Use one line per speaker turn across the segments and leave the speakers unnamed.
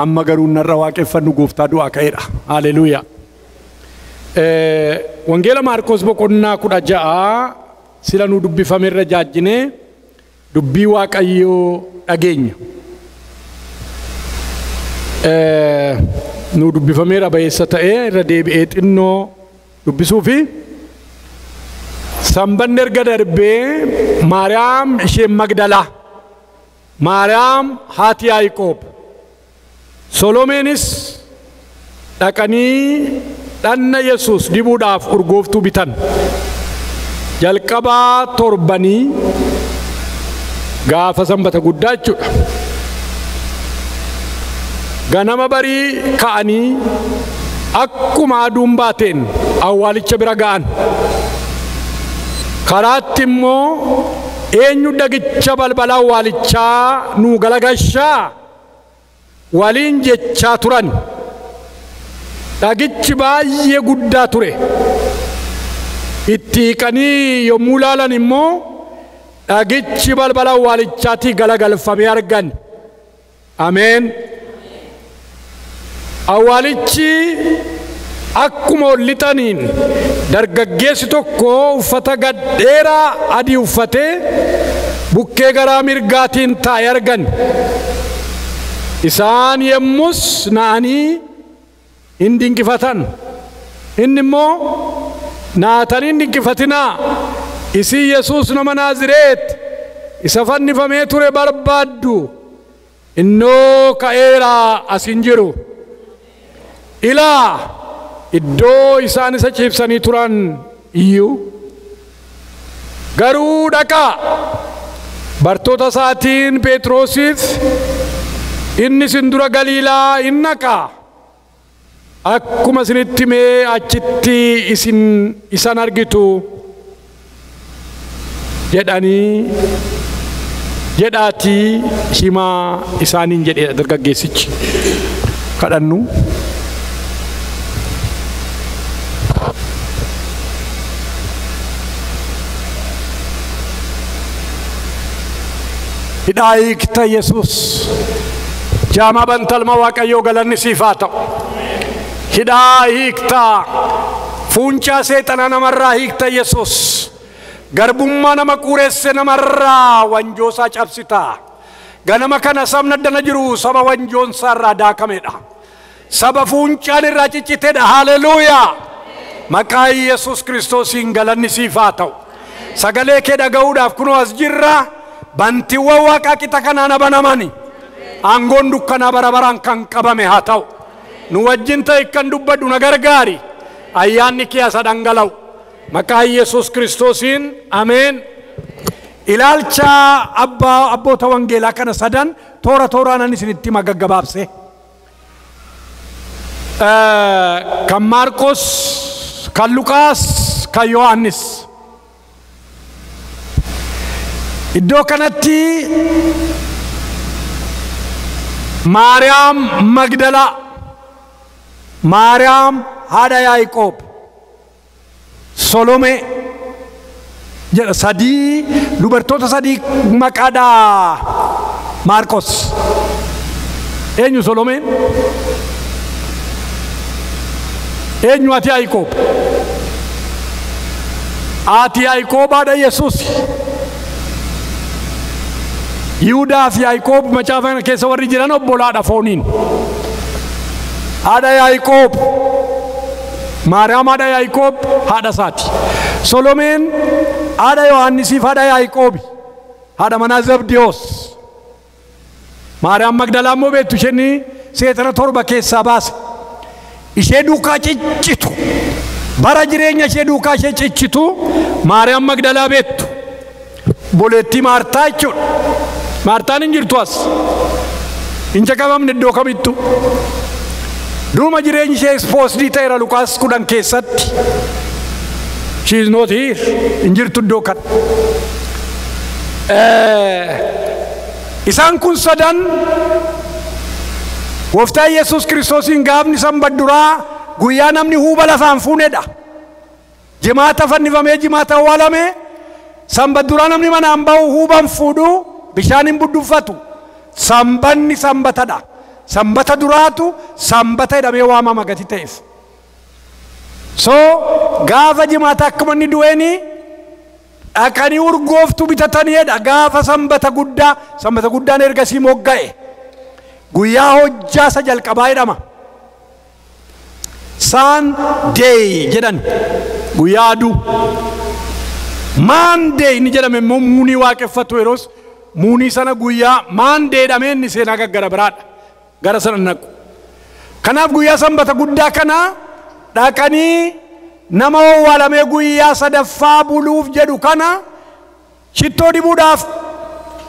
Amma garuu narra waaqeffannu gooftaa du'aa ka'eedha. Haleluuyaa. Wangeela Maarkos boqonnaa 16 sila nu dubbifamerra jaajjinee dubbii Waaqayyoo dhageenya. Nu dubbifameera ba'eessa ta'ee irra deebi'ee xinnoo dubbisuu fi sanbanni erga darbee Maariyaam isheen Magdalaa, Maariyaam haati Yaaqoob, Solomeenis dhaqanii dhanna Yesuus dibuudhaaf urgooftuu bitan. Jalqabaa torbanii gaafa sanbata guddaa jechuudha. Ganama barii ka'anii akkuma aduun baateen awwaalicha bira ga'an. Karaatti immoo eenyu dhagicha balbala awwaalichaa nuu galagashaa waliin jechaa turan. Dhagichi baay'ee guddaa ture. Itti hiiqanii yommuu laalan immoo dhagichi balbala awwaalichaatii galagalfamee argan. Ameen. Awwaalichi akkuma ol lixaniin dargaggeessi tokko uffata gadheeraa adii uffatee bukkee garaa mirgaatiin taa'ee argan. Isaan yemmus na'anii hin dinqifatan. Inni immoo naatanii hin dinqifatinaa, isin Yesuus nama Naazireet isa fannifamee ture barbaaddu, innoo ka'eera as hin jiru. Ilaa iddoo isaan isa ciibsanii turan iyyuu. Garuu dhaqaa bartoota isaatiin Phexrosiif inni isin dura Galiilaa hin dhaqaa. Akkuma isinitti himee achitti isin isan argitu jedhanii jedhaatii himaa isaaniin jedhe dargaggeessichi. Kadhannu. Hidhaa hiikta Yesuus. Jaamaa bantalma Waaqayyoo galanni siif haa ta'u. Hidhaa hiiktaa, fuuncaa seexanaa namarraa hiikta Yesuus. Garbummaa nama quureesse namarraa wanjoosaa cabsitaa. Ganama kana sabni addana jiru saba wanjoonsaa irraa daakamedha. Saba fuuncaan irraa ciccitedha. Haleluuyaa. Maqaa Yesuus Kiristoosiin galanni siif haa ta'u. Sagalee kee dhaga'uudhaaf kunoo as jirra. Bantiiwwan waaqaa qixa kanaan abanamani. Aangoon dukkanaa bara baraan kan qabame haa ta'u. Nu wajjin ta'e kan dubbadhu na gargaari. Ayyaanni kee asa dhangala'u. Maqaa Yesuus Kiristoosiin ameen. Ilaalcha abboota wangeelaa kana sadan toora tooraan isinitti hima gaggabaabse. Kan Maarqos, kan Luqaas, kan Yohaannis. Iddoo kanatti Maariyaam Magdalaa, Maariyaam haadha Yaaqoob, Solomee jedha. Sadii dubartoota sadii maqaadhaa Maarqos. Eenyu Solomeen? Eenyu ati Yaaqoob? Haati Yaaqoob haadha Yesuus. Yihudaa fi Yaaqoob macaafa kana keessa warri jiran obbolaadha fooniin. Haadha Yaaqoob, Maariyaam haadha Yaaqoob haadha isaati. Solomeen haadha Yohaannisiif haadha Yaaqoobi, haadha manaa Zabdiyoos. Maariyaam Magdalaa immoo beektu isheen seexana 7 keessaa baase. Ishee duukaa ciccitu, bara jireenya ishee duukaa ishee ciccitu Maariyaam Magdalaa beektu. Boleettii Maartaa jechuudha. Maartaan hin jirtu as. Hin caqabamne iddoo kamittu. Duuma jireenyi ishee exposed ta'eera Luqaas 10 keessatti. She is not here. Hin jirtu iddoo kana. Isaan kun sadan Gooftaa Yesuus Kiristoosiin gaafni sanbata duraa guyyaa namni huuba lafaan fuunedha. Jimaata fannifamee jimaata awwaalame. Sanbata duraa namni manaan bahu huuban fuudhu, bishaan hin budduuffatu. Sanbanni sanbatadha. Sanbata duraatu sanbata jedhamee waamama gati ta'eef. So gaafa jimaata akkuma inni du'eeni dhaqanii urgooftuu bitataniidha. Gaafa sanbata guddaa, sanbata guddaan ergasii mogga'e guyyaa hojjaa isa jalqabaa jedhama. Sunday jedhan guyyaa aduu. Monday inni jedhame immoo muunii waaqeffatu yeroos muunii sana guyyaa Monday jedhamee inni seenaa gaggara biraadha. Gara sana naqu. Kanaaf guyyaa sanbata guddaa kana dhaqanii nama owwaalamee guyyaa sadaffaa buluuf jedhu kana shittoo dibuudhaaf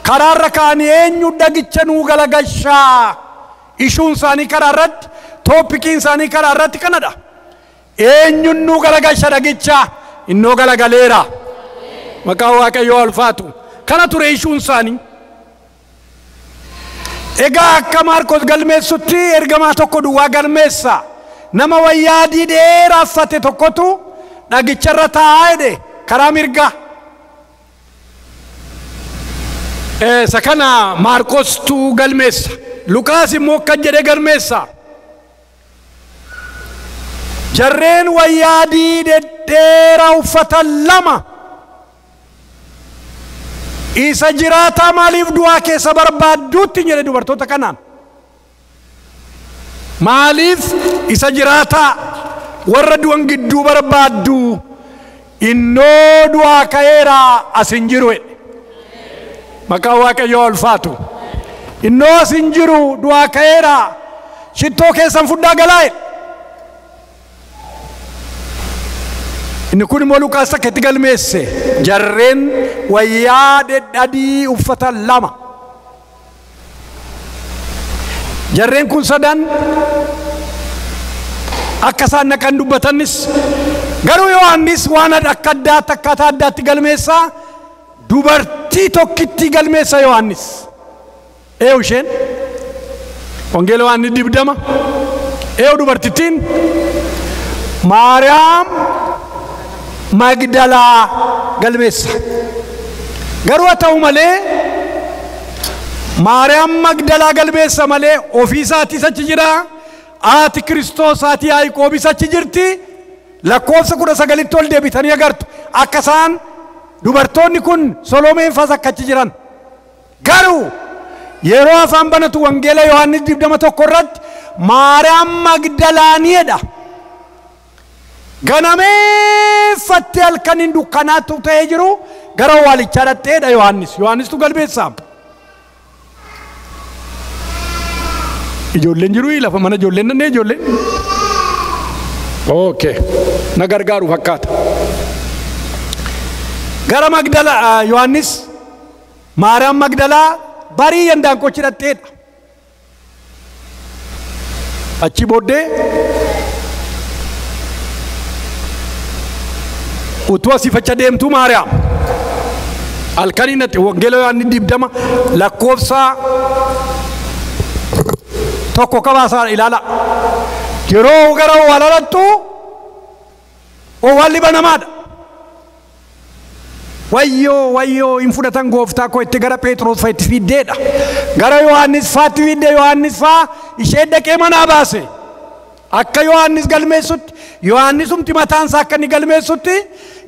karaarra kaa'anii eenyu dhagicha nuu galagalchaa. Ishuun isaanii karaa irratti, tooppikiin isaanii karaa irratti kanadha. Eenyuun nuu galagalcha dhagicha? Innoo galagaleera. Maqaan Waaqayyoo ulfaatu. Kana ture ishuun isaanii. Egaa akka Maarkos galmeessutti ergamaa tokko duwwaa galmeessa. Nama wayyaa adii dheeraa uffate tokkotu dhagicharra taa'aa jedhe karaa mirgaa. Isa kana Maarkostu galmeessa. Luqaas immoo akkan jedhee galmeessa. Jarreen wayyaa adii dhedheeraa uffatan lama isa jiraataa maaliif du'aa keessa barbaadduutti jedhe dubartoota kanaan. Maaliif isa jiraataa warra du'an gidduu barbaaddu? Innoo du'aa ka'eera as hin jiru jedhe. Maqaan Waaqayyoo ulfaatu. Innoo as hin jiru du'aa ka'eera, shittoo keessan fudhaa galaa jedhe. Inni kun immoo Luqaas akka itti galmeesse jarreen wayyaa dhedhadii uffatan lama. Jarreen kun sadan akka isaan naqan dubbatanis garuu Yohaannis waan akka addaatti akkaataa addaatti galmeessaa dubartii tokkitti galmeessa Yohaannis. Eewu isheen? Wangeela Yohaannis 20. Eewu dubartittiin? Maariyaam Magdalaa galmeessa. Garuu haa ta'u malee Maariyaam Magdalaa galmeessa malee ofii isaatis achi jira. Haati Kiristoos haati Yaaqoobis achi jirti. Lakkoofsa 19tti ol deebitanii agartu. Akka isaan dubartoonni kun Solomeen fas akka achi jiran. Garuu yeroo afaan banatu Wangeela Yohaannis 21 irratti Maariyaam Magdalaaniidha. Ganameeffattee halkaniin dukkanaatu ta'ee jiru gara awwaalichaa dhaqxeedha Yohaannis. Yohaannistu galmeessa. Ijoolleen jiru lafa mana ijoolleen nannee ijoolleen. Okay. Na gargaaru fakkaata. Gara Magdalaa Yohaannis Maariyaam Magdalaa barii yandaanqochi dhaqxeedha. Achi booddee utuu asii facha deemtuu Maariyaam halkanii natti Wangeela Yohaannis 20 lakkoofsa 1 qabaasaa ilaala. Yeroo gara owwaala dhaqxu owwaalli banamaadha. Wayyoo wayyoo hin fudhatan gooftaa koo itti gara Phexros fa'a itti fiddeedha. Gara Yohaannis fa'aatti fidde Yohaannis fa'a ishee dhaqee manaa baase. Akka Yohaannis galmeessutti Yohaannisumti mataan isaa akka inni galmeessutti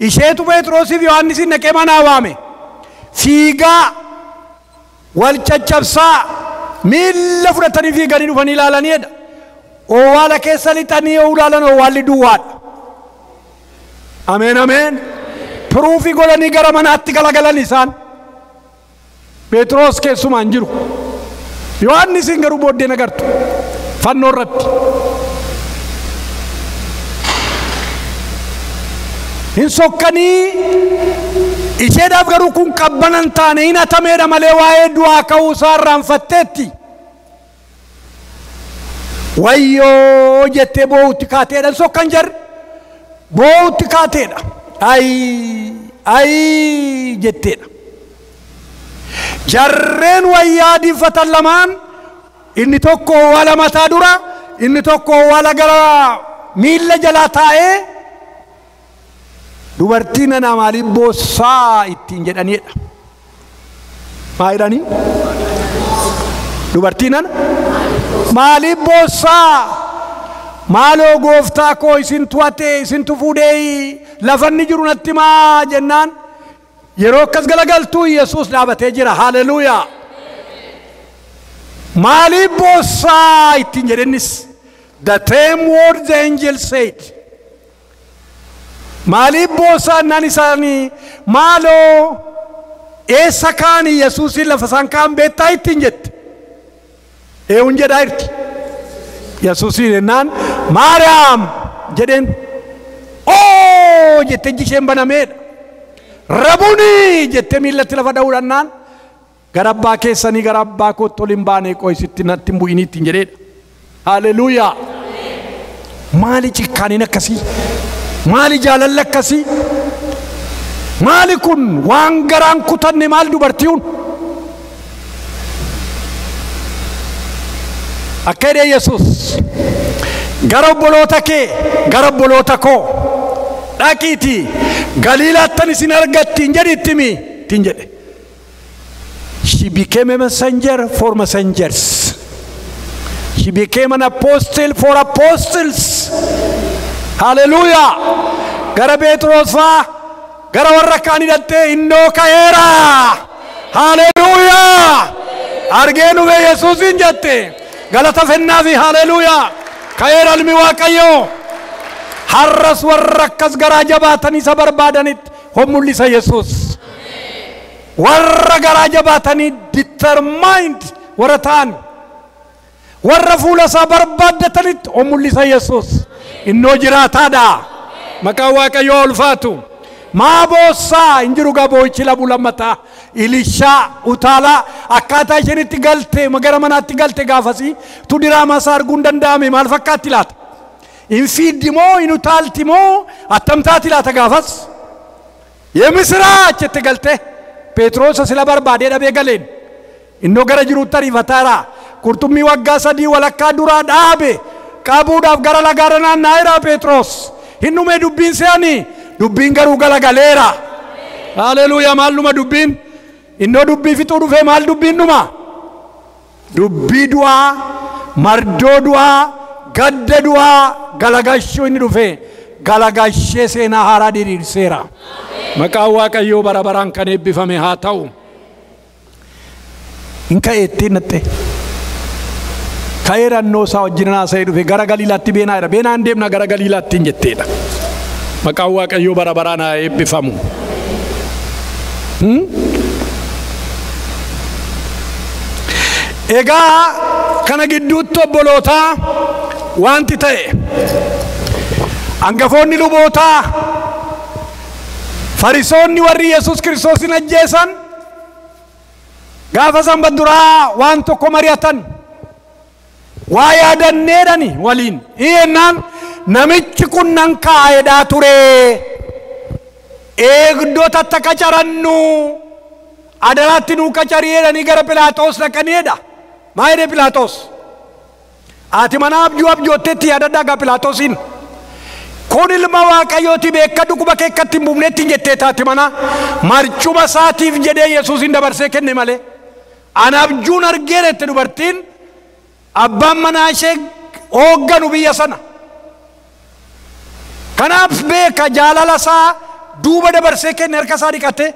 isheetu Phexrosiif Yohaannisin dhaqee manaa waame. Fiigaa wal caccabsaa miilla fudhatanii fiiganii dhufanii ilaalaniidha. Owwaala keessa lixanii yoo ilaalan owwaalli duwwaadha. Ameen ameen. Piruufii godhanii gara manaatti galagalan isaan. Phexros keessumaa hin jiru. Yohaannisiin garuu booddeen agartu fannoo irratti. Hin sokkanii isheedhaaf garuu kun qabbanan taane hin hatameedha malee waa'ee du'aa ka'uu isaa irraanfatteetti. Wayyoo jettee boo'utti kaateedha. Hin sokkan jarri boo'utti kaateedha. Ayi ayi jetteedha. Jarreen wayyaa adiiffatan lamaan inni tokko owwaala mataa dura inni tokko owwaala gara miilla jalaa taa'ee dubartii nana maaliif boossaa ittiin jedhaniidha. Maa jedhanii? Dubartii nana Maaliif boossaa? Maaloo gooftaa koo isintu hate, isintu fuudhee lafanni jiru natti himaa jennaan yeroo akkas galagaltuu Yesuus dhaabatee jira. Haleluuyaa. Maaliif boossaa ittiin jedhennis the same word the angel said. Maaliif boossaa naan isaanii maaloo eessa kaani Yesuusin lafa isaan kaan beektaa ittiin jette. Eewun jedhaa jirti. Yesuusin jennaan Maariyaam jedheen oo jettee iji isheen banameedha. Rabuni jettee miillatti lafa dha'uudhannaan gara abbaa keessanii gara abbaa kootti ol hin baane qo'isitti natti hin bu'inii ittiin jedheedha. Haleluuyaa. Maali cikkaaniin akkasii? Maali jaalalli akkasii? Maali kun waan garaan kutanne maal dubartiiwun? Akka jedhee Yesuus gara obboloota kee gara obboloota koo dhaqiitii Galiilaattan isin argattiin jedhi itti himi ittiin jedhe. She became a messenger for messengers. She became an apostle for apostles. Hallelujah. Gara Phexros faa gara warra kaan hidhattee innoo ka'eera. Hallelujah. Argee dhufe Yesuusin jette. Galata fennaafi hallelujah. Ka'eera ilmi Waaqayyoo. Har'as warra akkas garaa jabaatanii isa barbaadanitti hon mul'isa Yesuus. Warra garaa jabaatanii determined warra ta'an warra fuula isaa barbaaddatanitti hon mul'isa Yesuus. Innoo jiraataadha. Maqaan Waaqayyoo ulfaatu. Maa boossaa hin jiru gaa boo'ichi labu lammataa ilishaa utaalaa akkaataa isheen itti galte gara manaatti galte gaafasii tu diraamaa isaa arguu hin danda'ame maal fakkaatti laata? Hin fiiddi moo hin utaalti moo attam taati laata gaafas? Yemisiraach jette galte Phexros sila barbaadee dhabee galeen innoo gara jiruutti ariifataara qurxummii waggaa 3 walakkaa duraa dhaabe qabuudhaaf gara lagaarra naanna'eera Phexros hin dhumee dubbiin se'anii dubbiin garuu galagaleera. Haleluuyaa. Maal dhuma dubbiin? Innoo dubbii fixuu dhufee maal dubbiin dhuma? Dubbii du'aa, mardoo du'aa, gadda du'aa galagashuu inni dhufee galagashee seenaa haaraa diriirseera. Maqaan Waaqayyoo bara baraan kan eebbifame haa ta'u. Hin ka'e ittiin natte. Ka'eera innoo isaa wajjin haasa'ee dhufe gara Galiilaatti beenaa jira. Beenaan deemna gara Galiilaatti hin jetteedha. Maqaan Waaqayyoo bara baraan haa eebbifamu. Egaa kana gidduutti obbolootaa wanti ta'e hangafoonni lubootaa Farisoonni warri Yesuus Kiristoosin ajjeesan gaafa sanbat duraa waan tokko mari'atan waa yaadanneedhani waliin jennaan namichi kun nan kaa'edhaa ture eegdota akka qacarannu adalaatti nuu qacariidhanii gara Philaaxoos dhaqaniidha. Maa jedhee Philaaxoos? Ati mana abjuu abjootteetti yaadadhaa gaa Philaaxoosiin. Kun ilma Waaqayyooti beekadhu quba keekkatti hin buufnetti hin jettee taati mana marcuma isaatiif jedhee Yesuusin dabarsee kenne malee. Ana abjuun argee jette dubartiin abbaan manaa ishee hoogganu biyya sana. Kanaaf beeka jaalala isaa duuba dabarsee kenne harka isaa dhiqate.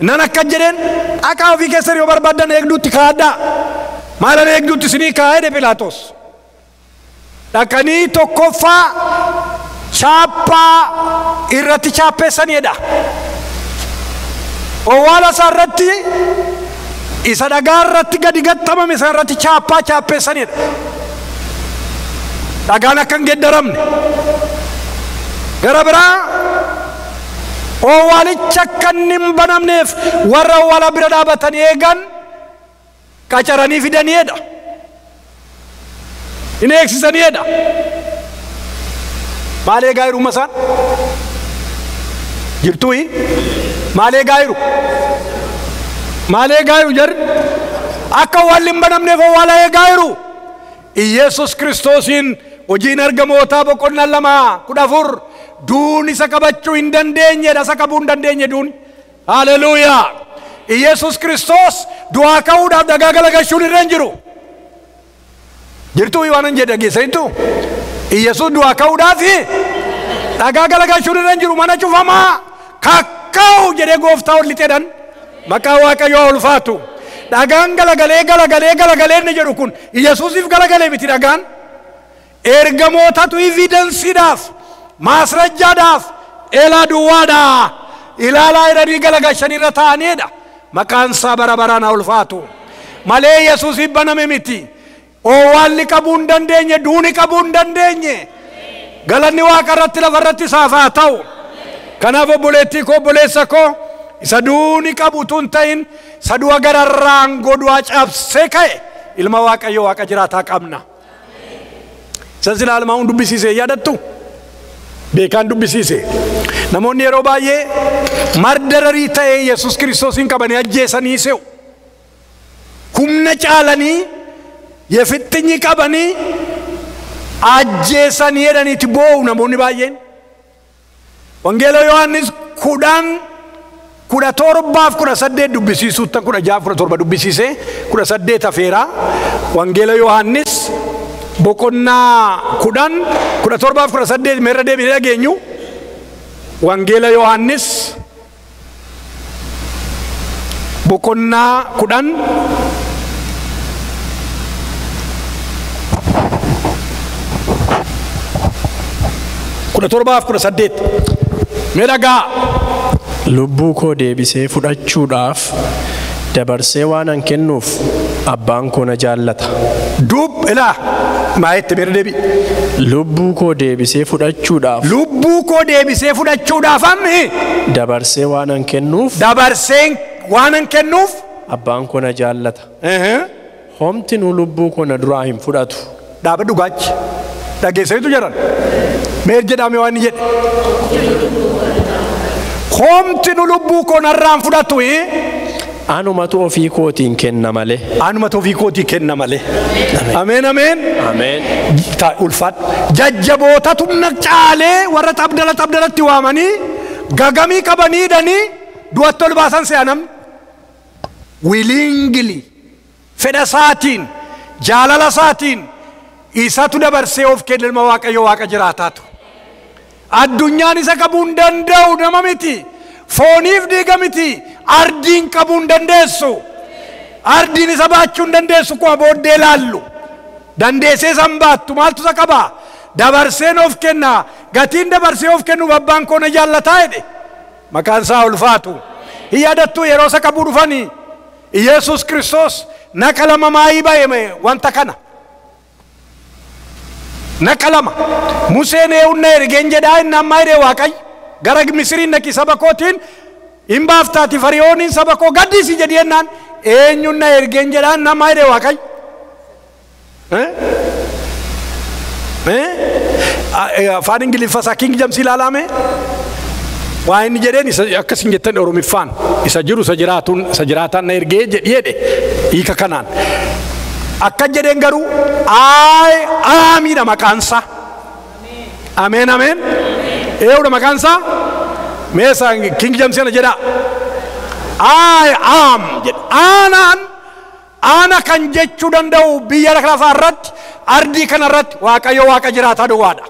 Nan akka jedheen dhaqaa ofii keessan yoo barbaaddan eegduutti kaa'adhaa. Maalan eegduutti isinii kaa'ee jedhe Philaaxoos. Dhaqanii tokkoffaa chaappaa irratti chaappeessaniidha. Owwaala isaa irratti isa dhagaa irratti gadi gattamame isa irratti chaappaa chaappeessaniidha. Dhagaan akka hin geeddaramne. Gara biraa owwaalicha akka inni hin banamneef warra owwaala bira dhaabatanii eegan qacaranii fidaniidha. Hin eegsisaniidha. Maal eegaa jiru masaan? Jirtuuyi? Maal eegaa jiru? Maal eegaa jiru jarri? Akka owwaalli hin banamneef owwaala eegaa jiru. Iyeesus Kiristoosiin hojiin ergamootaa boqonnaa 2:14 duun isa qabachuu hin dandeenyedha. Isa qabuu hin dandeenye duun. Haleluuyaa. Iyeesus Kiristoos du'aa ka'uudhaaf dhagaa galagalchuun irra hin jiru. Jirtuu waanan jedhe dhageessanitu Iyyasuus du'aa ka'uudhaaf dhagaa galagalchuun irra hin jiru mana cufamaa kakka'u jedhee gooftaa ol lixeedhaan maqaa Waaqayyoo ulfaatu. Dhagaan galagalee galagalee galagalee inni jedhu kun Iyyasuusiif galagalee miti dhagaan. Ergamootatu evidensiidhaaf maasrajjaadhaaf elaa duwwaadhaa ilaalaa jedhanii galagalchan irra taa'aniidha. Maqaan isaa bara baraan haa ulfaatu. Malee Iyyasuusiif baname miti. Owwaalli qabuu hin dandeenye, duuni qabuu hin dandeenye. Galanni waaqa irratti lafa irratti isaaf haa ta'u. Kanaaf obboleettii koo obboleessa koo isa duuni qabu utuu hin ta'in isa du'a gararraa aangoo du'aa cabsee ka'e ilma Waaqayyoo waaqa jiraataa qabna. Isa silaa almaa'uun dubbisiise yaadattu? Beekaan dubbisiise. Namoonni yeroo baay'ee mardararii ta'ee Yesuus Kiristoosiin qabanii ajjeesanii se'u. Humna caalanii yefixxinyi qabanii ajjeesanii jedhaniiti boo'u namoonni baay'een. Wangeela Yohaannis 10 17 18 dubbisiisuuttan 16 17 dubbisiisee 18 afeeraa. Wangeela Yohaannis boqonnaa 10 17 18 meerra deebinee dhageenyu. Wangeela Yohaannis boqonnaa 10 17 18 mee dhagaa.
Lubbuu koo deebisee fudhachuudhaaf dabarsee waan an kennuuf abbaan koo na jaallata.
Dub ilaa maayetti meerra deebi.
Lubbuu koo deebisee fudhachuudhaaf
Lubbuu koo deebisee fudhachuudhaaf ammi
dabarsee waan an kennuuf
dabarsee waan an kennuuf
abbaan koo na jaallata. Homtinuu lubbuu koo na duraa hin fudhatu.
Dhaaba dhugaachi dhageessanitu jedhan meer jedhame waan inni jedhe. Homtinuu lubbuu koo narraa hin fudhatu.
Anumatu ofii kootiin kenna malee.
Anumatu ofii kootii kenna malee. Ameen ameen.
Ameen.
Ulfaadhu. Jajjabootatu na caalee warra xabdala xabdalatti waamanii gagamii qabanii hidhanii du'atti ol baasan se'a namni. Willingly fedha isaatiin jaalala isaatiin isatu dabarsee of kenne ilma Waaqayyoo waaqa jiraataatu. Addunyaan isa qabuu hin danda'u nama miti. Fooniif dhiiga miti. Ardiin qabuu hin dandeessu. Ardiin isa baachuu hin dandeessu kuma booddee laallu. Dandeessee san baattu maaltu isa qabaa? Dabarseen of kenna. Gatiin dabarsee of kennuuf abbaan koo na jaallataa jedhe. Maqaan isaa ulfaatu. Hin yaadattuu yeroo isa qabuu dhufanii Iyesuus Kiristoos naqa lama maayii ba'e wanta kana. Naqa lama. Museen eewunna ergeen jedhaa inni ammaa jedhee Waaqayyo. Gara Misiriin dhaqi saba kootiin hin baaftaati Fariyooniin saba koo gaddisi jedhi jennaan eenyuun na ergeen jedhaa inni ammaa jedhee Waaqayyo. Afaan Ingiliffaa isaa King James ilaalame waa inni jedheen isa akkas hin jettan Oromiffaan isa jiru isa jiraatuun isa jiraataan na ergee jedhi jedhe hiika kanaan. Akka jedheen garuu I amidha maqaan isaa. Ameen ameen. Eewudha maqaan isaa? Mee isa King James kana jedhaa. I am jedhe. Aanaan ana kan jechuu danda'u biyya lafaa irratti ardii kana irratti Waaqayyo waaqa jiraataa duwwaadha.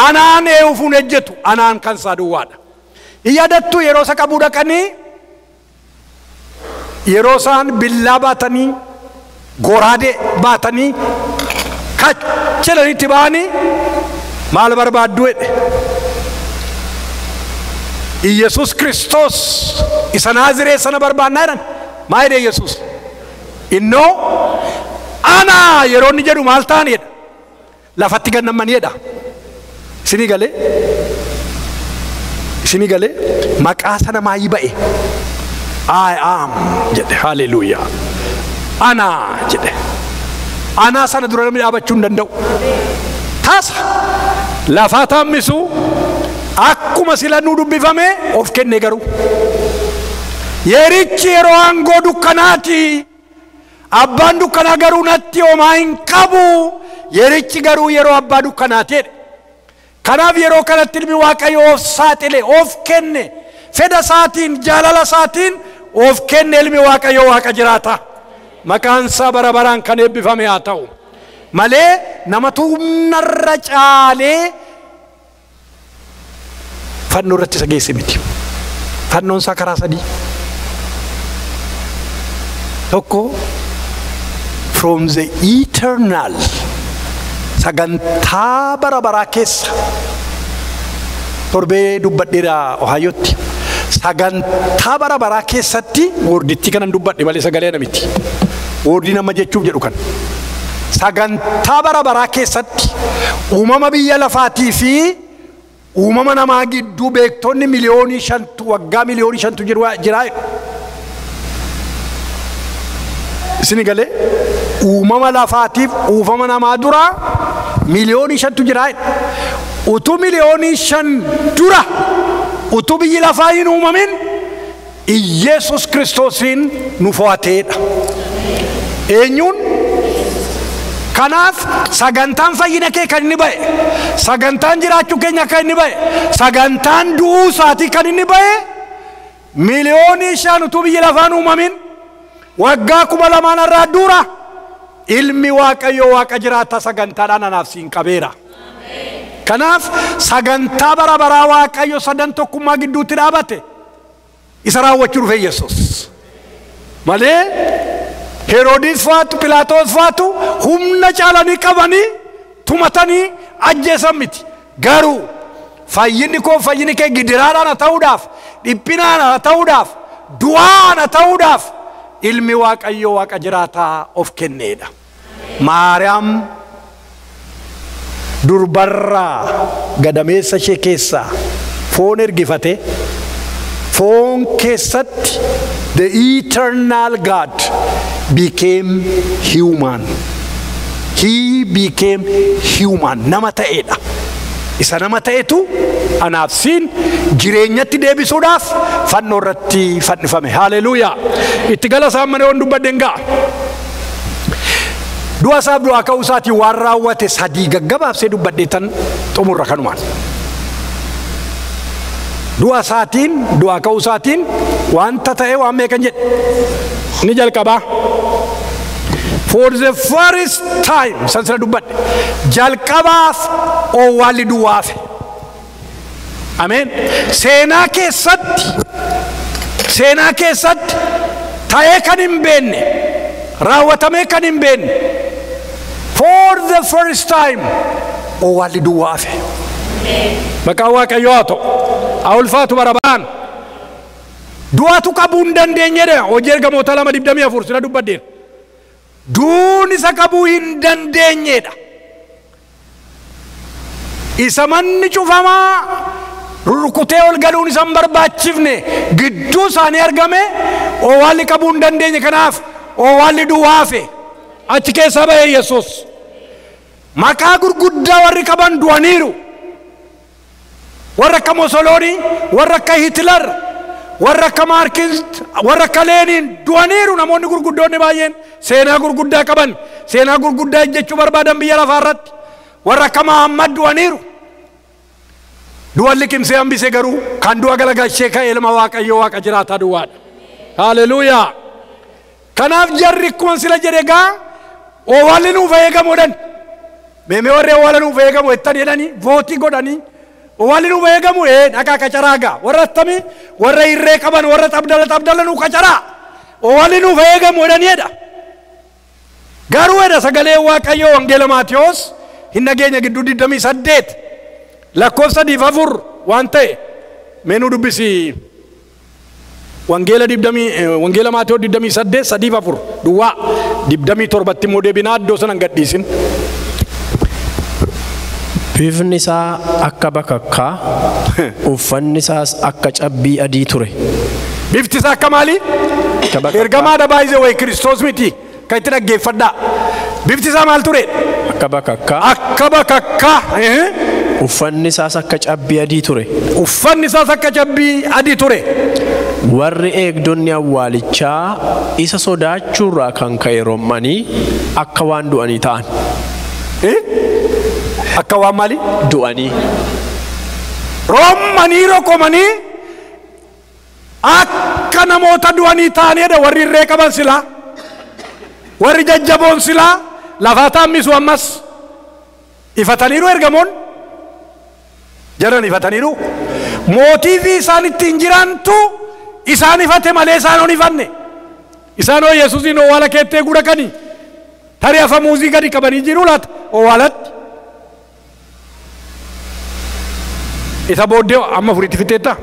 Anaan eewufuun ejjetu anaan kan isaa duwwaadha. Yaadattuu yeroo isa qabuu dhaqanii yeroo isaan billaa baatanii goraadee baatanii kachalanitti ba'anii maal barbaaddu jedhe. Iyesuus Kiristoos isa Naaziree sana barbaannaa jedhan. Maa jedhe Iyesuus? Innoo ana yeroo inni jedhu maal ta'ani jedha. Lafatti gad nammanii jedha. Isinii galee? Isinii galee? Maqaa sana maayii ba'e? I am jedhe. Haleluuyaa. Ana jedhe. Anaa sana dura namni dhaabachuu hin danda'u. Tasa lafaa taammisu akkuma sila nuu dubbifame of kenne garuu. Yerichi yeroo aangoo dukkanaati. Abbaan dukkanaa garuu natti homaa hin qabu. Yerichi garuu yeroo abbaa dukkanaati jedhe. Kanaaf yeroo kanatti ilmi Waaqayyoo of saaxile, of kenne, fedha isaatiin, jaalala isaatiin of kenne ilmi Waaqayyoo waaqa jiraata. Maqaan isaa bara baraan kan eebbifame haa ta'u. Malee namatu humnarra caalee fannoo irratti isa geesse miti. Fannoon isaa karaa sadii. Tokko, from the eternal, sagantaa bara baraa keessa, torbee dubbadheera Ohayootti. Sagantaa bara baraa keessatti wordittii kanan dubbadhe malee sagalee miti. Wordii nama jechuuf jedhu kan. Sagantaa bara baraa keessatti uumama biyya lafaatii fi uumama namaa gidduu beektonni 5 miliyoonii, waggaa 5 miliyoontu jira. Isin galee, uumama lafaatiif uumama namaa dura 5 miliyoontu jira. Utuu 5 miliyoonii dura, utuu biyyi lafaa hin uumamin, Iyeesus Kiristoosiin nu fo'ateedha. Eenyuun? Kanaaf sagantaan fayyina kee kan inni ba'e, sagantaan jiraachuu keenya kan inni ba'e, sagantaan du'uu isaatii kan inni ba'e, 5 miliyoonii utuu biyyi lafaan uumamin, waggaa 2000 irraa dura, ilmi Waaqayyoo Waaqa jiraata sagantaadhaan anaaf siin qabeera. Kanaaf sagantaa bara baraa Waaqayyo sadan tokkummaa gidduutti dhaabate isa raawwachuu dhufe Yesuus. Malee Heroodis faatu, Pilaatos faatu humna caalanii qabanii tumatanii ajjeesan miti. Garuu fayyinni koo, fayyinni kee gidiraadhaan haa ta'uudhaaf, dhiphinaan haa ta'uudhaaf, du'aan haa ta'uudhaaf ilmi Waaqayyoo Waaqa jiraataa of kenneedha. Maariyaam durbarraa gadameessa ishee keessaa foon ergifate, foon keessatti the eternal God became human. He became human. Nama ta'eedha. Isa nama ta'etu anaaf siin jireenyatti deebisuudhaaf fannoo irratti fannifame. Haleluuyaa. Itti gala isaan mana yoon dubbadhe hin ga'a. Du'a isaaf du'aa ka'uu isaatiin waan raawwate sadii gaggabaabsee dubbadhe tan xumurra kanumaan. Du'a isaatiin du'aa ka'uu isaatiin wanta ta'e waan meeqan jedhe ni jalqabaa. For the first time, san sira dubbadhe, jalqabaaf owwaalli duwwaafe. Ameen. Seenaa keessatti ta'ee kan hin beekne, raawwatamee kan hin beekne, for the first time owwaalli duwwaafe. Maqaan Waaqayyoo haa ta'u. Haa ulfaatu bara baraan. Du'atu qabuu hin dandeenyedha. Hojii Ergamoota 2:24 sira dubbaddeera. Duun isa qabuu hin dandeenyedha. Isa manni cufamaa rurrukutee ol galuun isa hin barbaachifne gidduu isaanii argame, owwaalli qabuu hin dandeenye. Kanaaf owwaalli duwwaafe, achi keessaa ba'e Yesuus. Maqaa gurguddaa warri qaban du'aniiru. Warra akka Musoloonii, warra akka Hitler, warra akka Maarkis, warra akka Leeniin du'aniiru. Namoonni gurguddoonni baay'een seenaa gurguddaa qaban, seenaa gurguddaa jechuu barbaadan biyya lafaa irratti, warra akka Mahammad du'aniiru. Du'a liqimsee hambise garuu kan du'a galagalchee ka'e ilma Waaqayyoo Waaqa jiraataa duwwaadha. Haleluuyaa. Kanaaf jarri akkuma sila jedhe gaa owwaalli nuuf eegamuudhaan, meemee warri owwaala nuuf eegamu jettan jedhanii vote godhanii, owwaalli nuuf eegamu dhaqaa qacaraa gaa, warra attamii, warra irree qaban, warra xabdala xabdala nuu qacaraa, owwaalli nuuf eegamu jedhaniidha. Garuu jedha sagalee Waaqayyoo Wangeela Maatiyoos hin dhageenya gidduu 28 lakkoofsa 3-4 waan ta'e mee nu dubbisi. Wangeela Maatiyoos 28 3-4 duwwaa, 27tti immoo deebinaa, iddoo sana hin gadhiisin.
Bifni isaa akka bakakkaa, uffanni isaas akka cabbii adii ture.
Bifti isaa akka maalii?
Akka bakakkaa.
Ergamaadha baay'ee wayi, Kiristoos miti kan itti dhaggeeffadhaa. Bifti isaa maal ture?
Akka bakakkaa.
Akka bakakkaa.
Uffanni isaas akka cabbii adii ture.
Uffanni isaas akka cabbii adii ture.
Warri eegdonni awwaalichaa isa sodaachuurraa kan ka'e rommanii akka waan du'anii ta'an.
Eh? Akka waan maalii?
Du'anii.
Rommanii rokomanii akka namoota du'anii ta'aniidha. Warri irree qaban silaa, warri jajjaboon silaa lafaa taammisu ammas ifataniiru ergamoon jaran ifataniiru mootiivii isaan ittiin jirantu isaan ifate malee isaan hon ifanne isaan hoo Yesuusiin owwaala keettee gudhaqanii tarii afa muuzii gadi qabanii jiru laata owwaalatti isa booddee amma furiitti fixeetta.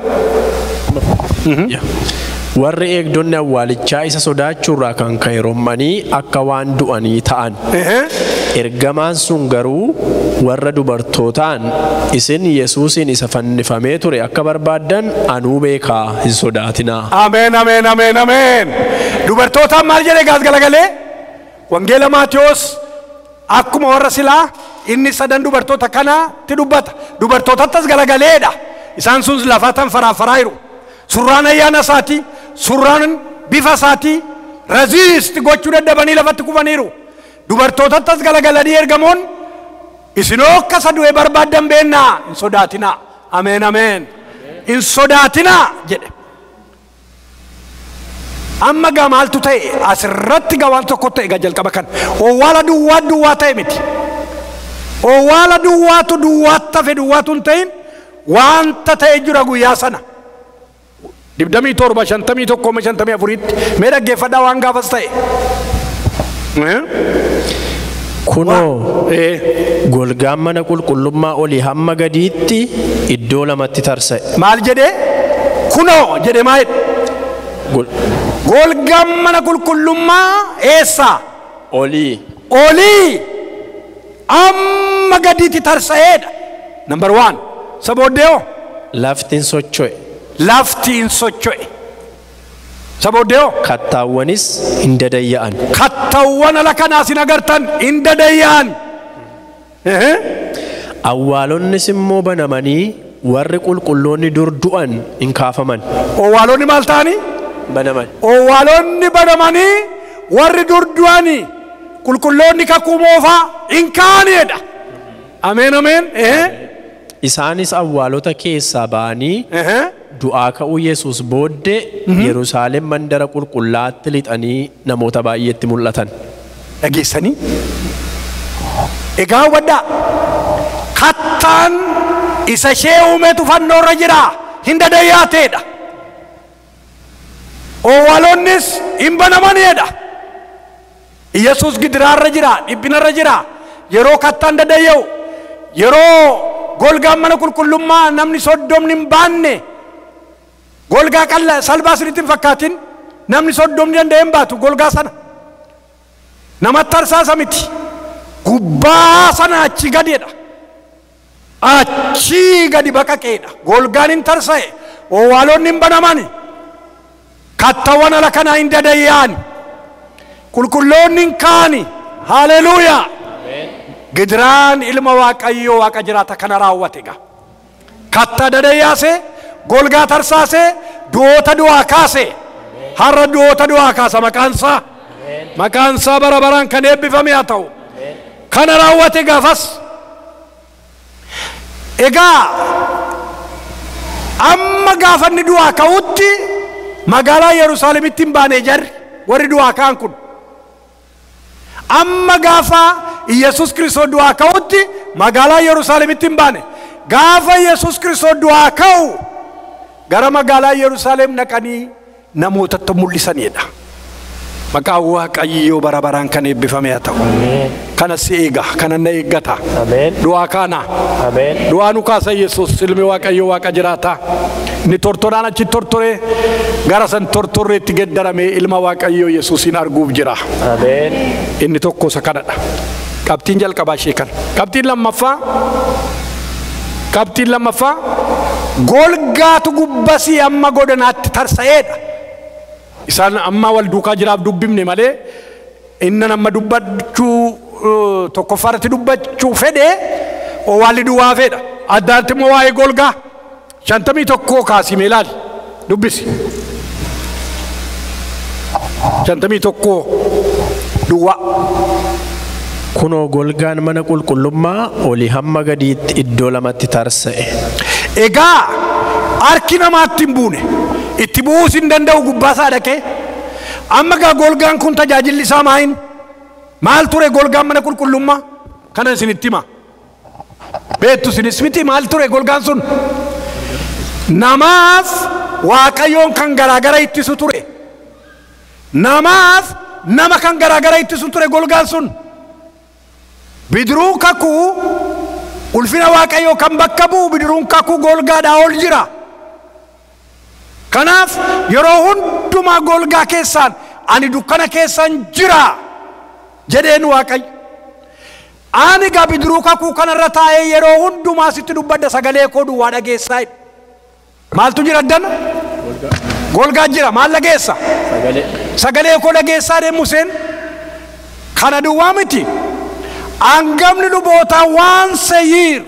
Warri eegdonni awwaalichaa isa sodaachuurraa kan ka'e rommanii akka waan du'anii ta'an. Ergamaan sun garuu warra dubartootaan isin Yesuusin isa fannifamee ture akka barbaaddan anuu beekaa hin sodaatinaa.
Ameen ameen ameen ameen. Dubartootaan maal jedhee gaas galagalee? Wangeela Maatiyos akkuma warra silaa inni sadan dubartoota kanaatti dubbata. Dubartootattas galagaleedha. Isaan sun lafatan faraafaraa jiru. Surraan ayyaana isaatii, surraan bifa isaatii raziist gochuu dadhabanii lafatti kufaniiru. Dubartootattas galagalanii ergamoon isinoo akka isa du'e barbaaddan beennaa hin sodaatinaa. Ameen ameen. Hin sodaatinaa jedhe. Amma gaa maaltu ta'e asirratti gaa waan tokko ta'e gaa jalqaba kan owwaala duwwaa duwwaa ta'e miti. Owwaala duwwaatu duwwaatti hafe duwwaatu hin ta'in wanta ta'e jira guyyaa sana. 27 51 54 mee dhaggeeffadhaa waan gaafas ta'e.
Kunoo golgaan mana qulqullummaa olii hamma gadiitti iddoo lamatti tarsa'e.
Maal jedhee? Kunoo jedhee maal jedhe? Golgaan mana qulqullummaa eessa?
Olii.
Olii amma gadiitti tarsa'eedha. Number 1. Isa booddee hoo?
Lafti hin socho'e.
Lafti hin socho'e. Isa booddee hoo?
Kattaawwanis hin dadayya'an.
Kattaawwan ala kanaas hin agartan hin dadayya'an.
Awwaalonnis immoo banamanii warri qulqulloonni dur du'an hin kaafaman.
Owwaalonni maal ta'anii?
Banaman.
Owwaalonni banamanii warri dur du'anii qulqulloonni kakuu moofaa hin kaa'aniidha. Ameen ameen.
Isaanis awwaalota keessaa ba'anii du'aa ka'uu Yesuus booddee Yerusaalem mandara qulqullaatti lixanii namoota baay'eetti mul'atan.
Dhageessanii? Egaa hubadhaa. Kattaan isa ishee uumetu fannoorra jira hin dadayyaateedha. Owwaalonnis hin banamaniidha. Yesuus gidiraarra jira, dhiphinarra jira. Yeroo kattaan dadayya'u, yeroo golgaan mana qulqullummaa namni soddomni hin baanne golgaa qalla salphaa isinitti hin fakkaatin namni soddomni danda'ee hin baatu golgaa sana. Namatti tarsaasa miti. Gubbaa sana achi gadeedha. Achi gadi baqaqeedha. Golgaan hin tarsa'e. Owwaalonni hin banamani. Kattawwan ala kanaa hin dadayya'an. Qulqulloonni hin kaani. Haleluuyaa. Gidiraan ilma Waaqayyoo Waaqa jiraata kana raawwate gaa. Kattaa dadayyaase, golgaa tarsaase, du'oota du'aa kaase. Har'a du'oota du'aa kaasa maqaan isaa. Maqaan isaa bara baraan kan eebbifame haa ta'u. Kana raawwate gaafas. Egaa amma gaafanni du'aa ka'utti magaalaa Yerusaalemitti hin baane jarri warri du'aa ka'an kun. Amma gaafa Yesuus Kiristoos du'aa ka'utti magaalaa Yerusaalemitti hin baane. Gaafa Yesuus Kiristoos du'aa ka'u gara magaalaa Yerusaalem dhaqanii namootatti mul'isanidha. Maqaan Waaqayyoo bara baraan kan eebbifame haa ta'u. Kana si eega, kana na eeggata. Du'aa kaana. Du'aa nu kaasa Yesuus ilmi Waaqayyoo Waaqa jiraata. Inni tortoraan achi tortoree gara san tortorreetti geddaramee ilma Waaqayyoo Yesuusin arguuf jira. Inni tokko isa kanadha. Qabxiin jalqabaa ishee kana. Qabxiin lammaffaa golgaatu gubbasii amma godanaatti tarsa'eedha. Isaan amma wal duukaa jiraaf dubbifne malee inni amma dubbachuu tokkoffaarratti dubbachuu fedhe owwaalli duwwaa fedha. Addaatti immoo waa'ee golgaa 51 kaasii ilaali dubbisi. 51 duwwaa.
Kunoo golgaan mana qulqullummaa olii hamma gadiitti iddoo lamatti tarsa'e.
Egaa harki namaatti hin buune. Itti bu'uus hin danda'u gubbaa isaa dhaqee. Amma gaa golgaan kun tajaajilli isaa maayin? Maal ture golgaan mana qulqullummaa? Kana isinitti hima. Beektu isinis miti maal ture golgaan sun? Namaaf Waaqayyoon kan garaagara ittisu ture. Namaaf nama kan garaagara ittisu ture golgaan sun. Bidiruu kakuu ulfina Waaqayyoo kan bakka bu'u bidiruun kakuu golgaadhaa ol jira. Kanaaf yeroo hundumaa golgaa keessaan ani dukkana keessan jira jedheen Waaqayyo. Ani gaa bidiruu kakuu kanarra taa'ee yeroo hundumaa sitti dubbadda sagalee koo duwwaa dhageessaa. Maaltu jira addana? Golgaa jira. Maal dhageessa? Sagalee koo dhageessaa deemu Museen. Kana duwwaa miti. Hangafni lubootaa waan seyiir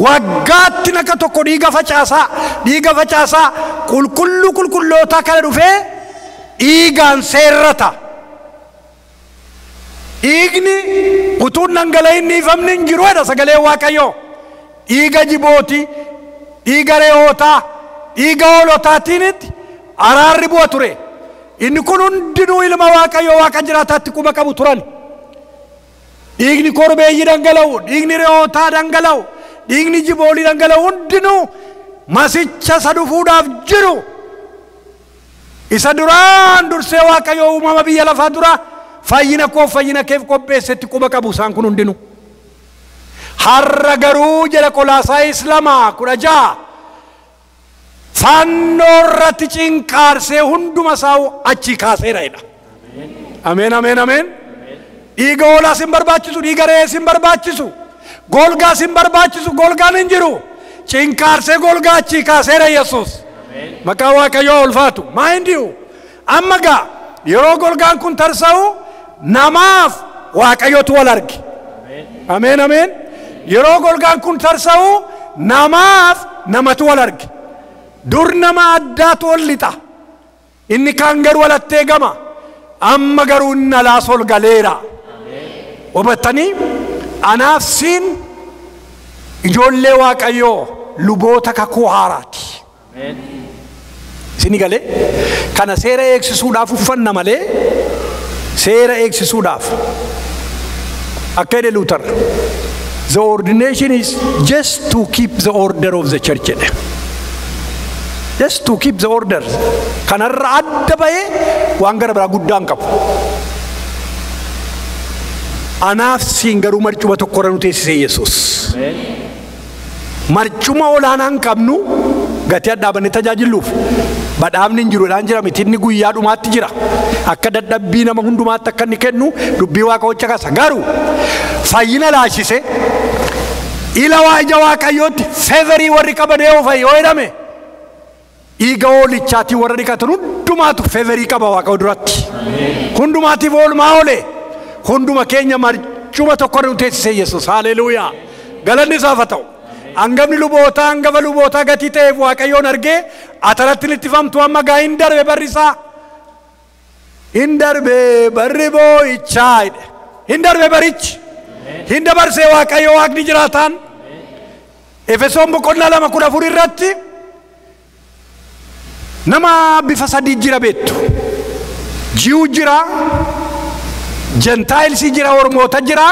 waggaatti naka tokko dhiiga facaasaa qulqulluu qulqullootaa kana dhufee dhiigaan seerrata. Dhiigni utuu dhangala'in dhiifamni hin jiru jedha sagalee Waaqayyoo. Dhiiga jibootii, dhiiga re'ootaa, dhiiga hoolotaatiinitti araarri bu'a ture. Inni kun hundinuu ilma Waaqayyoo Waaqa jiraataatti quba qabu turan. Dhiigni korbeeyyii dhangala'u, dhiigni re'ootaa dhangala'u, dhiigni jiboolii dhangala'u hundinuu masicha isa dhufuudhaaf jiru. Isa duraan dursee Waaqayyoo uumama biyya lafaa dura fayyina koof fayyina keef qopheessetti quba qabu isaan kun hundinuu. Har'a garuu jedha Qolaasaayis 2:16 fannoo irratti cinqaarsee hunduma isaa achi kaaseera jedha. Ameen ameen ameen. Dhiiga hoolaas hin barbaachisu, dhiiga re'ees hin barbaachisu, golgaas hin barbaachisu, golgaan hin jiru. Cinqaarsee golgaa achi kaaseera Yesuus. Maqaa Waaqayyoo ulfaatu. Maa hin di'u. Amma gaa yeroo golgaan kun tarsa'u namaaf Waaqayyootu wal arge. Ameen ameen. Yeroo golgaan kun tarsa'u namaaf namatu wal arge. Dur nama addaatu ol lixa. Inni kaan garuu walattee gama. Amma garuu inni alaas ol galeera. Hubattanii anaaf siin ijoollee Waaqayyoo luboota kakuu haaraati. Isinii galee kana seera eegsisuudhaaf uffanna malee seera eegsisuudhaaf akka jedhe Luther, the ordination is just to keep the order of the church jedhe. Just to keep the order. Kanarra adda ba'ee waan gara biraa guddaa hin qabu. Anaaf siin garuu marcuma tokkorra nu teessise Yesuus. Marcuma olaanaa hin qabnu gatii addaabannee tajaajiluuf badhaafni hin jiru dhaan jira miti inni guyyaa dhumaatti jira. Akka dadhabbii nama hundumaatti akka inni kennu dubbii Waaqa hojja kasa. Garuu fayyina laashise ila waa ija Waaqayyootti feverii warri qaban yoo fayyoo jedhame dhiiga hoolichaatiin warra dhiqatan hundumaatu feverii qaba Waaqa duratti. Hundumaatiif oolmaa oole. Hunduma keenya marcuma tokkorra nu teessise Yesuus. Haleluuyaa. Galanni isaaf haa ta'u. Hangafni lubootaa hangafa lubootaa gatii ta'eef Waaqayyoon argee ataratti ittifamtu amma gaa hin darbe barri isaa. Hin darbe barri boo'ichaa jedhe. Hin darbe barichi. Hin dabarsee Waaqayyo Waaqni jiraataan. Efesoon boqonnaa 2:14 irratti nama bifa sadii jira beektu. Ji'uu jira, Jentaayilsii jira, Ormoota jira,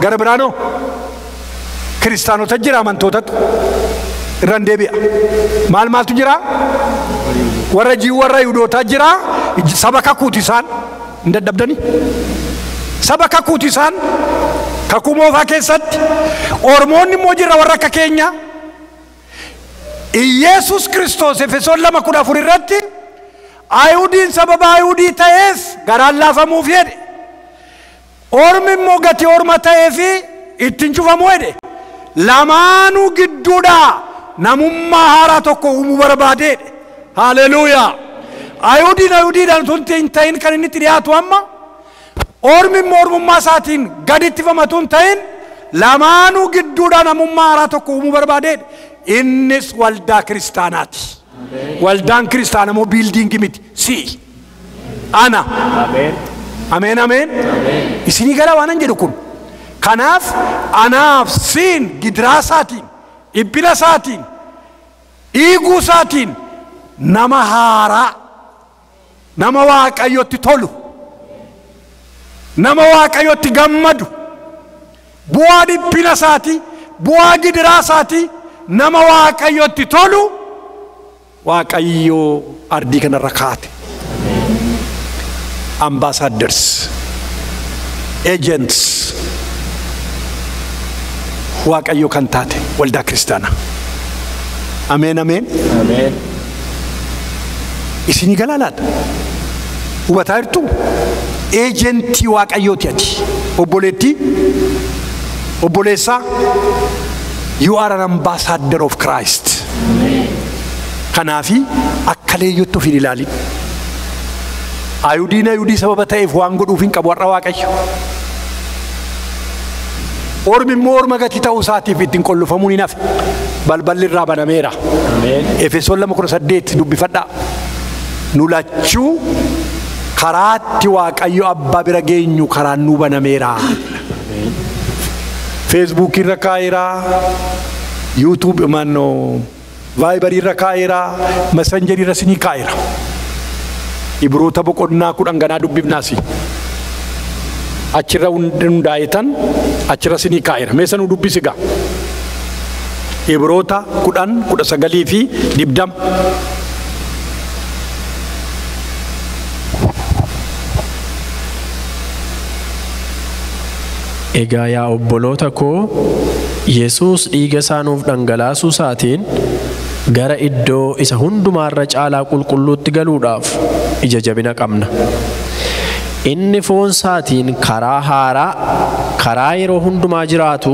gara biraanoo kiristaanota jira, amantootatu irraan deebi'a. Maal maaltu jira? Warra Ji'uu warra Yihuudootaa jira, saba kakuuti isaan hin dadhabdanii. Saba kakuuti isaan kakuu moofaa keessatti. Ormoonni immoo jira warra akka keenya. Iyeesus Kiristoos Efesoon 2:14 irratti Ayihudiin sababa Ayihudii ta'eef garaan laafamuuf jedhe. Ormi immoo gatii orma ta'eef ittiin cufamu jedhe. Lamaanuu gidduudhaa namummaa haaraa tokko uumuu barbaade jedhe. Haleluuyaa. Ayihudiin Ayihudiidhaan tun hin ta'in kan inni itti dhiyaatu amma ormi immoo ormummaa isaatiin gadi ittifamatu hin ta'in lamaanuu gidduudhaa namummaa haaraa tokko uumuu barbaade jedhe. Innis waldaa kiristaanaati. Waldaan kiristaanaa immoo biildiingii miti. Si'i. Ana. Ameen ameen. Isinii gara waan jedhu kun. Kanaaf anaaf siin gidiraa isaatiin, dhiphina isaatiin, dhiiguu isaatiin nama haaraa, nama Waaqayyotti tolu. Nama Waaqayyotti gammadu, bu'aa dhiphina isaati, bu'aa gidiraa isaati, nama Waaqayyotti tolu Waaqayyo ardii kanarra kaate. Ambassadors, agents Waaqayyo kan taate waldaa kiristaanaa. Ameen, ameen.
Ameen.
Isinii galaa laata? Hubataa jirtu? Eejentii Waaqayyooti ati. Obboleettii, obboleessaa, you are an ambassador of Christ. Kanaafi akka leeyyootti of hin ilaalin. Ayudiin ayudii sababa ta'eef waan godhuuf hin qabu har'a Waaqayyo. Ormi immoo orma gatii ta'uu isaatiif ittiin qollofamuun hin hafe. Balballi irraa banameera. Efesoon 2:18 dubbifadhaa. Nu lachuu karaatti Waaqayyo abbaa bira geenyu karaan nuu banameera. Feesbuukii irra kaa'eera, yuutuub mannoo vaayibarii irra kaa'eera, masanjarii irra sinii kaa'eera. Ibroota boqonnaa 10 ganaa dubbifnaasi. Achirra hundaa'etan achirra sinii kaa'eera. Meessa nu dubbisi gaa. Ibroota 10, 19 fi 20.
Egaa yaa obboloota koo, Yesuus dhiiga isaa nuuf dhangalaasuu isaatiin gara iddoo isa hundumaarra caalaa qulqulluutti galuudhaaf ija jabina qabna. Inni foon isaatiin karaa haaraa, karaa yeroo hundumaa jiraatu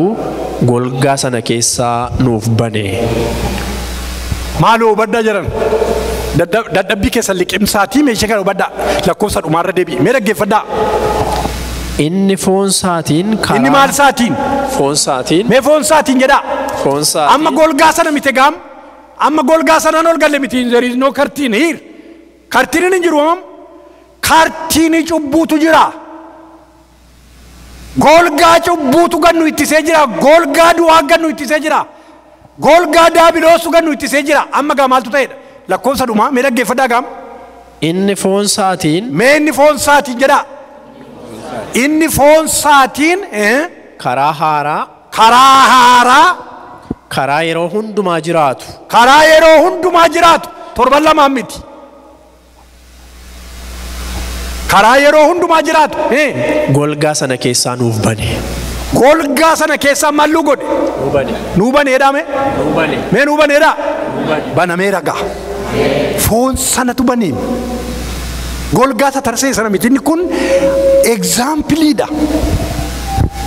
golgaa sana keessaa nuuf bane.
Maaloo hubadhaa jedhan. Dadhabbii keessan liqimsaatii meeshaa kana hubadhaa. Lakkoofsa dhumaarra deebi'i. Mee dhaggeeffadhaa.
Inni foon isaatiin karaa.
Inni maal isaatiin?
Foon isaatiin.
Mee foon isaatiin jedhaa.
Foon isaatiin.
Amma golgaa sana miti gaam. Amma golgaa sanaan ol galle miti. There is no curtain here. Curtain hin jiru amam. Curtain cubbuutu jira. Golgaa cubbuutu gannu ittisee jira. Golgaa du'aa gannu ittisee jira. Golgaa daabiloosu gannu ittisee jira. Amma gaa maaltu ta'edha? Lakkoofsa dhumaa mee dhaggeeffadhaa gaam.
Inni foon isaatiin.
Mee inni foon isaatiin jedhaa. Inni foon isaatiin
karaa haaraa,
karaa haaraa,
karaa yeroo hundumaa jiraatu,
karaa yeroo hundumaa jiraatu, torban lamaan miti. Karaa yeroo hundumaa jiraatu.
Golgaa sana keessaa nuuf bane.
Golgaa sana keessaa malluu godhe.
Nuu bane.
Nuu baneedhaa mee?
Nuu bane.
Mee nuu baneedhaa? Banameera gaa. Foon sanatu baneen. Golgaa tarsee sana miti. Inni kun egzaampiliidha.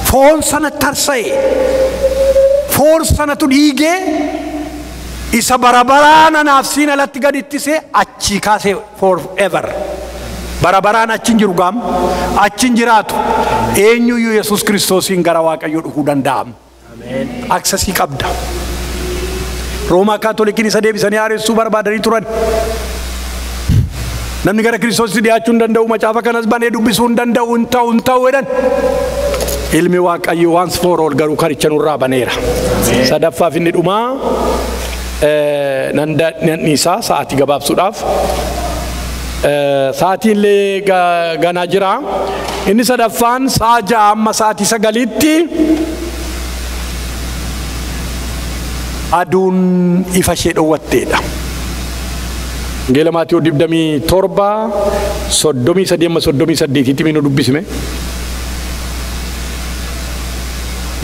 Foon sana tarsa'e. Foon sanatu dhiigee isa barabaraan anaaf siin alatti gad ittisee achii kaasee forever. Barabaraan achi hin jiru gaam, achi hin jiraatu. Eenyuyyuu Yesuus Kiristoosiin gara Waaqayyoo dhufuu danda'am. Aksesii qabda. Roomaa Kaatolikiin isa deebisanii haaressuu barbaadanii turan. Namni gara Kiristoositti dhiyaachuu hin danda'u, macaafa kanas banee dubbisuu hin danda'u, hin ta'u, hin ta'u jedhan. Ilmi Waaqayyoo once for all garuu karicha nurraa baneera. Sadaffaaf inni dhumaa nan dhiisaa sa'aatii gabaabsuudhaaf. Sa'aatiin illee ganaa jira. Inni sadaffaan sa'a 6 amma sa'aatii 9tti aduun ifa ishee dhowwatteedha. Wangeela Maatewos 27 33 amma 38tti mee nu dubbisime.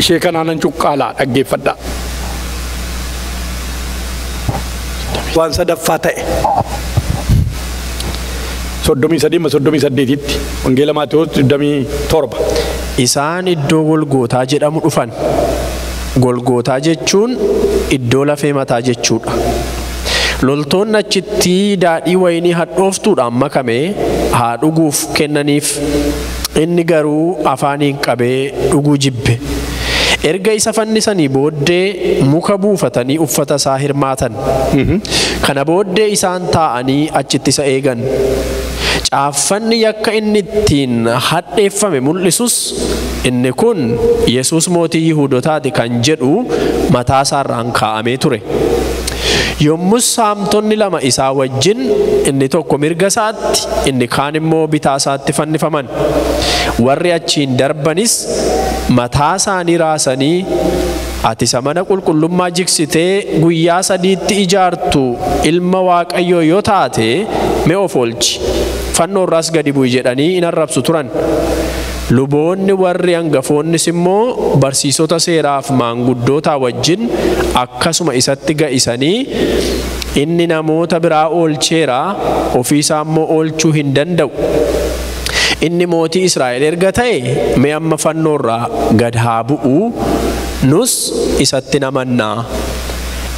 Ishee kanaanan cuqqaalaa dhaggeeffadhaa. Waan sadaffaa ta'e. 33 amma 38tti Wangeela Maatewos 27.
Isaan iddoo Golgootaa jedhamu dhufan. Golgootaa jechuun iddoo lafee mataa jechuudha. Loltoonni achitti daadhii wayinii hadhooftuudhaan makame haa dhuguuf kennaniif. Inni garuu afaaniin qabee dhuguu jibbe. Erga isa fannisanii booddee muka buufatanii uffata isaa hirmaatan. Kana booddee isaan taa'anii achitti isa eegan. Caaffanni yakka inni ittiin hadheeffame mul'isus inni kun Yesuus mootii Yihuudootaati kan jedhu mataa isaarraan kaa'amee ture. Yommus saamtonni lama isaa wajjin inni tokko mirga isaatti inni kaan immoo bitaa isaatti fannifaman. Warri achiin darbanis mataa isaanii raasanii, ati isa mana qulqullummaa jigsitee guyyaa sadiitti ijaartu ilma Waaqayyoo yoo taate mee of oolchi, fannoo irraas gadi bu'i jedhanii in arrabsu turan. Luboonni warri hangafoonnis immoo barsiisota seeraaf maanguddootaa wajjin akkasuma isatti ga'isanii, inni namoota biraa oolcheera, ofiisaa immoo oolchuu hin danda'u. Inni mootii Israa'el erga ta'e mee amma fannoo irraa gad haa bu'u, nus isatti namannaa.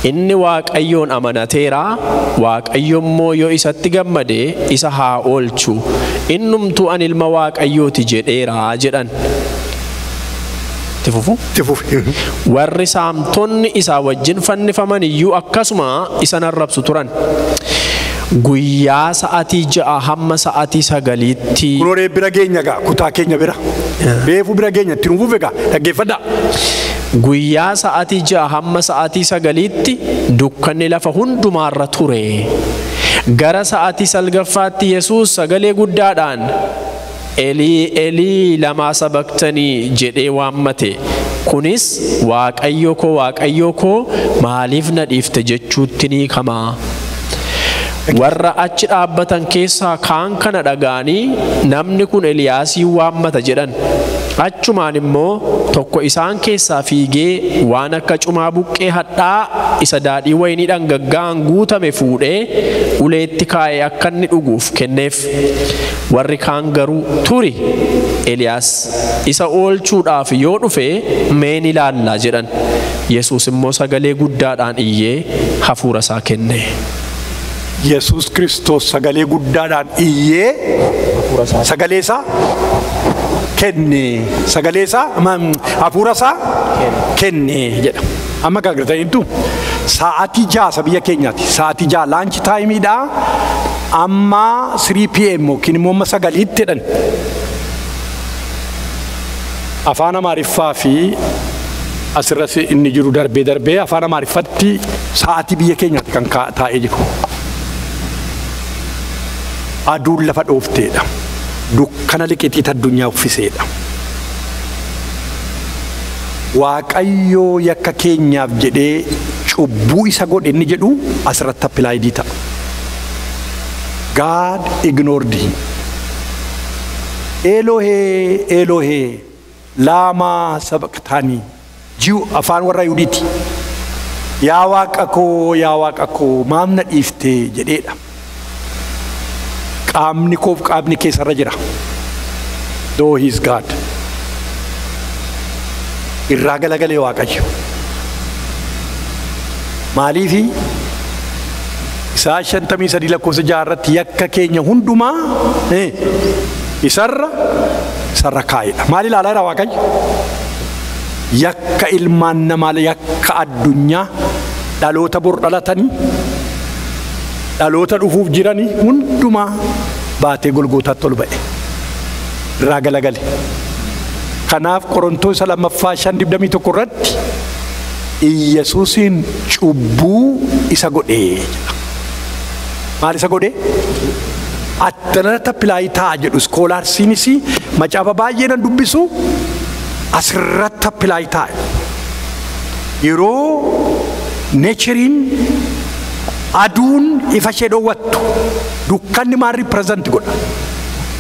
Inni Waaqayyoon amanateera, Waaqayyo immoo yoo isatti gammade isa haa oolchu. Innumtuu ani ilma Waaqayyooti jedheera jedhan. Itti fufu?
Itti fufi.
Warri saamtonni isaa wajjin fannifaman iyyuu akkasuma isa arrabsu turan. Guyyaa sa'atii 6 hamma sa'atii 9tti.
Kunoo bira geenya gaa, kutaa keenya bira. Beefuu bira geenya, itti nuuf egaa dhaggeeffadhaa.
Guyyaa sa'atii 6 hamma sa'atii 9tti dukkanni lafa hundumaarra ture. Gara sa'atii 9ffaatti Yesuus sagalee guddaadhaan Elii Elii lamaa sabaktanii jedhee waammate. Kunis Waaqayyo koo Waaqayyo koo maaliif na dhiifte jechuutti ni hiikama. Warra achi dhaabbatan keessaa kaan kana dhaga'anii namni kun Eliyaasii waammata jedhan. Achumaan immoo tokko isaan keessaa fiigee waan akka cumaa buqqee hadhaa isa daadhii wayinii dhangaggaa'aan guutame fuudhee uleetti kaa'ee akka inni dhuguuf kenneef. Warri kaan garuu turi, Eliyaas isa oolchuudhaaf yoo dhufe mee ni ilaallaa jedhan. Yesuus immoo sagalee guddaadhaan iyyee hafuura isaa kenne.
Yesuus Kiristoos sagalee guddaadhaan iyyee sagalee isaa kenne, sagalee isaa, hafuura isaa kenne jedha. Amma kan agartaniittu sa'aatii 6 biyya keenyaati. Sa'aatii 6 lunch timeiidha. Amma 3 PM yookiin immoo amma 9tti jedhan. Afaan Amaariffaa fi asirras inni jiru darbee darbee afaan Amaariffatti sa'aatii biyya keenyaati kan taa'ee jiru. Aduun lafa dhoofteedha. Dukkana liqitiit addunyaa uffiseedha. Waaqayyoo yakka keenyaaf jedhee cubbuu isa godhe inni jedhu asirratti applied ta'a. God ignored him. Elohee Elohee laamaa sabaqtaanii jiru afaan warra Yihudiiti. Yaa Waaqa koo, yaa Waaqa koo, maaf na dhiiftee jedheedha. Qaamni koof qaamni keessarra jira. Though he is God. Irraa galagalee Waaqayyo. Maaliifi isaa 53 lakkoofsa 6 irratti yakka keenya hundumaa isarra kaa'edha. Maal ilaalaa jira Waaqayyo? Yakka ilmaan namaa, yakka addunyaa, dhaloota bor dhalatanii, dhaloota dhufuuf jiranii hundumaa baatee Golgootaatti ol ba'e. Irraa galagale. Kanaaf Qorontoos isa lammaffaa 5:21 irratti Iyyasuusiin cubbuu isa godhee jedha. Maal isa godhee? Attanarratti apply ta'a jedhu scholarsiinis macaafa baay'ee nan dubbisu, asirratti apply ta'a. Yeroo natureiin aduun ifa ishee dhoowwattu dukkanni maal represent godha?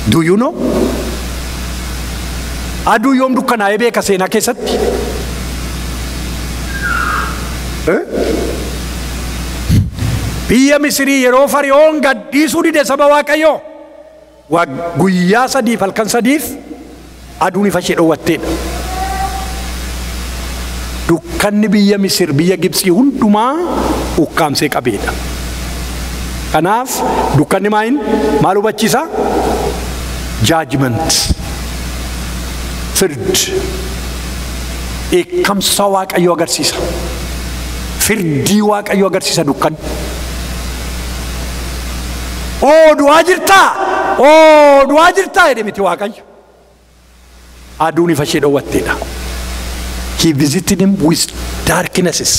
Do you know? Aduu yoom dukkanaa'ee beeka seenaa keessatti? Eh? Biyya Misirii yeroo Fari'oon gadhiisuu dide saba Waaqayyoo guyyaa 3f halkan 3f aduun ifa ishee dhoowwatteedha. Dukkanni biyya Misir, biyya Gibxii hundumaa ukkaamsee qabeedha. Kanaaf dukkanni maayin maal hubachiisa? Judgment. Fird. Dheekkamsa Waaqayyoo agarsiisa. Firdii Waaqayyoo agarsiisa dukkanni. Oo, du'aa jirtaa? Oo, du'aa jirtaa jedhe miti Waaqayyo. Aduun ifa ishee dhoowwatteedha. He visited him with darknesses.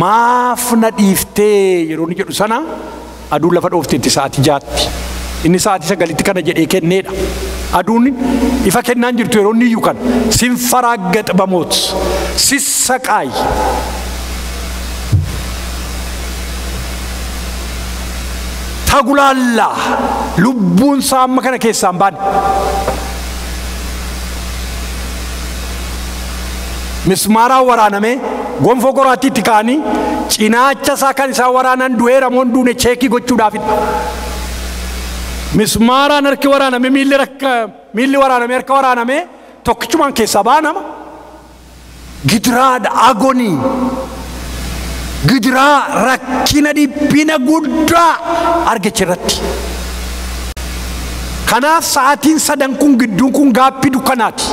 Maaf na dhiiftee yeroo inni jedhu sana aduun lafa dhoofteetti sa'aatii 6tti. Inni sa'aatii 9tti kana jedhee kenneedha. Aduun ifa kennaan jirtu yeroo inni iyyuu kana sinfaraaggax bamoot sissaqaay. Tagulaallaa lubbuun isaa amma kana keessaa hin baane. Mismaaraan waraanamee gonfoo qoraattiitti ka'anii cinaacha isaa kan isaan waraanan du'eera moo hin duune cheekii gochuudhaafidha. Mismaaraan harki waraanamee miilli waraanamee harka waraanamee tokkichumaan keessaa ba'a nama. Gidiraadha agonii. Gidiraa rakkina dhiphina guddaa argacha irratti. Kanaaf sa'aatiin sadan kun gidduun kun gaappii dukkanaati.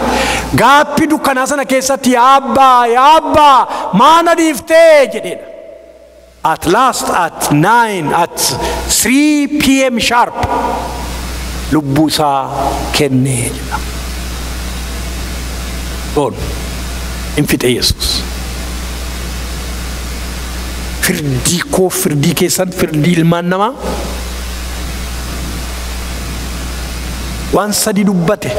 Gaappii dukkanaa sana keessatti yaa abbaa yaa abbaa maana dhiiftee jedheedha. At last at 9 at 3 p.m. sharp lubbuu isaa kennee jedha. Goon hin fixe Yesuus. Firdii koo firdii keessan firdii ilmaan namaa waan 3 dubbate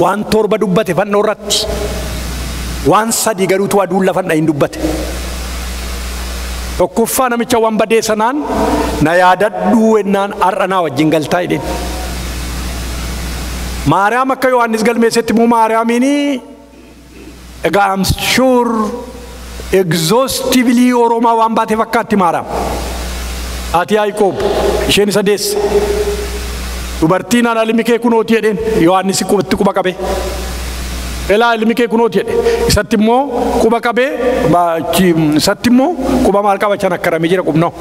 waan 7 dubbate fannoo irratti waan 3 garuutu aduun lafa hin dubbate. Tokkoffaa namicha waan badee sanaan na yaadadhuu ennaan har'a naa wajjin galtaa jedheen. Maariyaam akka Yohaannis galmeessetti immoo Maariyaamiin egaa I'm sure exhaustively Oromaa waan baate fakkaatti Maariyaam. Haati Yaaqoob isheen isa deesse. Dubartiin haadha ilmi kee kunooti jedheen Yohaannis itti quba qabee. Elaa ilmi kee kunooti jedhe. Isatti immoo quba qabee isatti immoo quba maal qaba chan akkaramee jira qubnoo.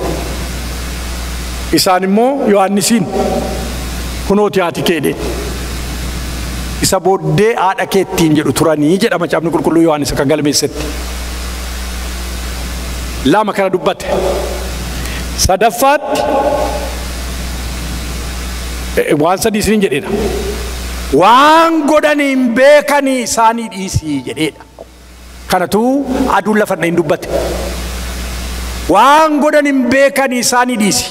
Isaan immoo Yohaannisiin kunooti haati kee jedheen. Isa booddee haadha keettiin jedhu turanii jedha macaafni qulqulluu Yohaannis akka galmeessetti. 2 kana dubbate. Sadaffaatti waan 3 isiniin jedheedha. Waan godhanii hin beekanii isaanii dhiisii jedheedha. Kanatu aduun lafa hin dubbate. Waan godhan hin beekanii isaanii dhiisi.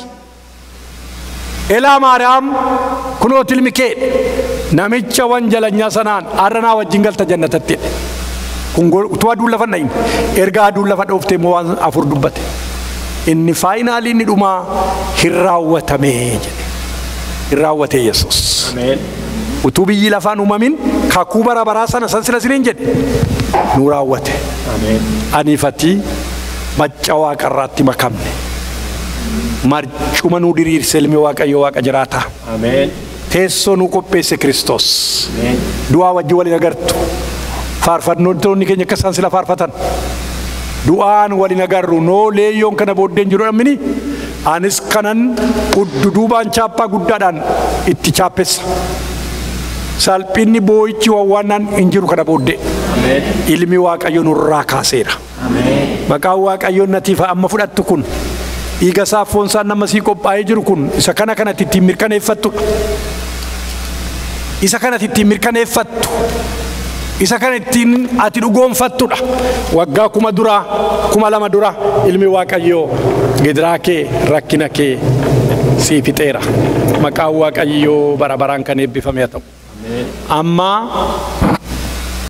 Elaa Maariyaam kunooti ilmi kee namicha wanjalanyaa sanaan har'a naa wajjin galta jannatatti jedhe. Kun utuu aduun lafa hin erga aduun lafa dhooftee immoo waan 4 dubbate. Inni faayinaalii inni dhumaa hin raawwatamee jedhe. Hin raawwatee Yesuus.
Ameen.
Utuu biyyi lafaan uumamin kakuu bara baraa sana san sila siniin jedhe nu raawwate.
Ameen.
Aniifati macca waaqarraatti makamne. Marcuma nu diriirse ilmi Waaqayyo Waaqa jiraataa.
Ameen.
Teessoo nu qopheesse Kiristoos.
Ameen.
Du'aa wajjin waliin agartu. Faarfannoonni keenya akka isaan sila faarfatan. Du'aan waliin agarru noo leeyyoon kana booddeen jiru dhammini. Anis kanan duubaan chaappaa guddaadhaan itti chaappessa. Salphinni boo'ichi wawwaannaan hin jiru kana booddee.
Ameen.
Ilmi Waaqayyo nurraa kaaseera.
Ameen.
Maqaan Waaqayyoon natiif amma fudhattu kun dhiiga isaa foon isaa nama sii qophaa'ee jiru kun isa kana kanatti ittiin mirkaneeffattudha. Isa kanatti ittiin mirkaneeffattu. Isa kana ittiin ati dhugoonfattudha. Waggaa 1000 dura 2000 dura ilmi Waaqayyoo gidiraa kee rakkina kee sii fixeera. Maqaan Waaqayyoo bara baraan kan eebbifame haa ta'u. Amma